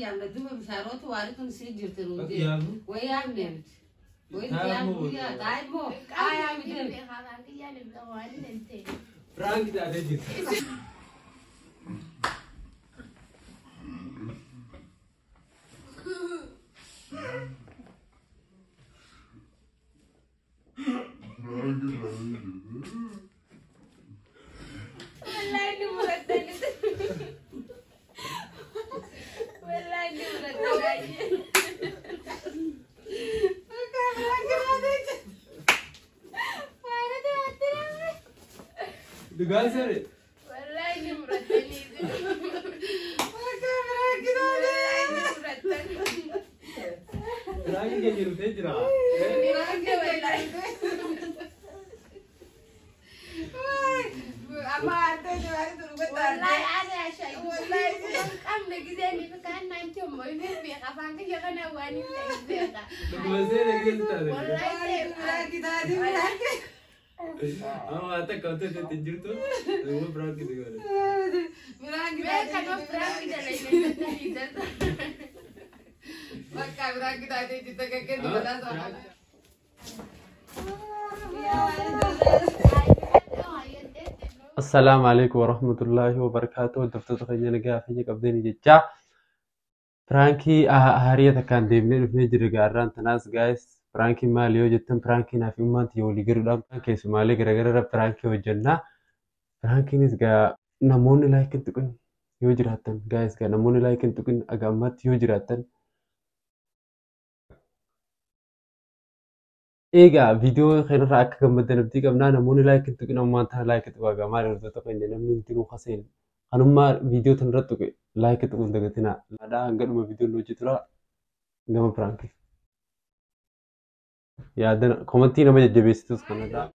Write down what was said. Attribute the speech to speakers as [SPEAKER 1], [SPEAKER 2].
[SPEAKER 1] yaamna duuba bishaaroota waan tun si jirti nuun
[SPEAKER 2] Bakki
[SPEAKER 1] jee.
[SPEAKER 2] yaamnu.
[SPEAKER 1] Way yaamne miti. Way
[SPEAKER 2] Taa'immoo
[SPEAKER 1] yaamne guyyaa taa'immoo haa yaamne.
[SPEAKER 2] Prank taatee jirti.
[SPEAKER 3] Wallahi ni murattani. Wallahi ni murattani.
[SPEAKER 2] Dhugaa sare.
[SPEAKER 3] Wallahi ni murattani. Wallahi ni murattani.
[SPEAKER 2] Prank keenya dhufee jira.
[SPEAKER 1] Amma aartee waan tun dhugataa.
[SPEAKER 3] Wallahi ana shayi. Wallahi qabna gizee ni kan naan timmo ni beeka afaan kiyya kana waan hin ta'in beeka.
[SPEAKER 2] Dhuguma seera keessa taate.
[SPEAKER 3] Wallahi
[SPEAKER 2] Amma waan takka wanti itti hin jirtu. Dhuguma prank si godhe.
[SPEAKER 3] beeka no prank dalagaa.
[SPEAKER 1] Bakka biraan kitaatee jirta gaggeessu badhaasa.
[SPEAKER 2] Assalaamu alaikum warahmatullaahi wabarakaatuh. Hordoftoota keenya nagaa fayya qabdanii jechaa. Piraankii hariya takkaan deemnee dhufnee jirra gaarraan tanaas gaayis. Piraankii maali yoo jettan piraankii naaf ummaan tiyya walii galuudhaan keessumaalee garaagaraa irra piraankii hojjennaa. Piraankiinis gaa namoonni laayikiin tuqin yoo jiraattan gaayis gaa namoonni laayikiin tuqin aga ammaatti yoo jiraattan. Egaa viidiyoo kanarraa akka gammaddan abdii qabnaa namoonni laayikiin tuqin ammaan tana laayikii tuqaa gaa maali hordoftoota keenya namni hundinuu kaseen kanummaa viidiyoo tanarra tuqe laayikii tuquun dagatinaa. Laadhaa hanga dhuma viidiyoon hojjetura gama piraankii. Yaadana komantii nama jajjabeessitus kanarraa.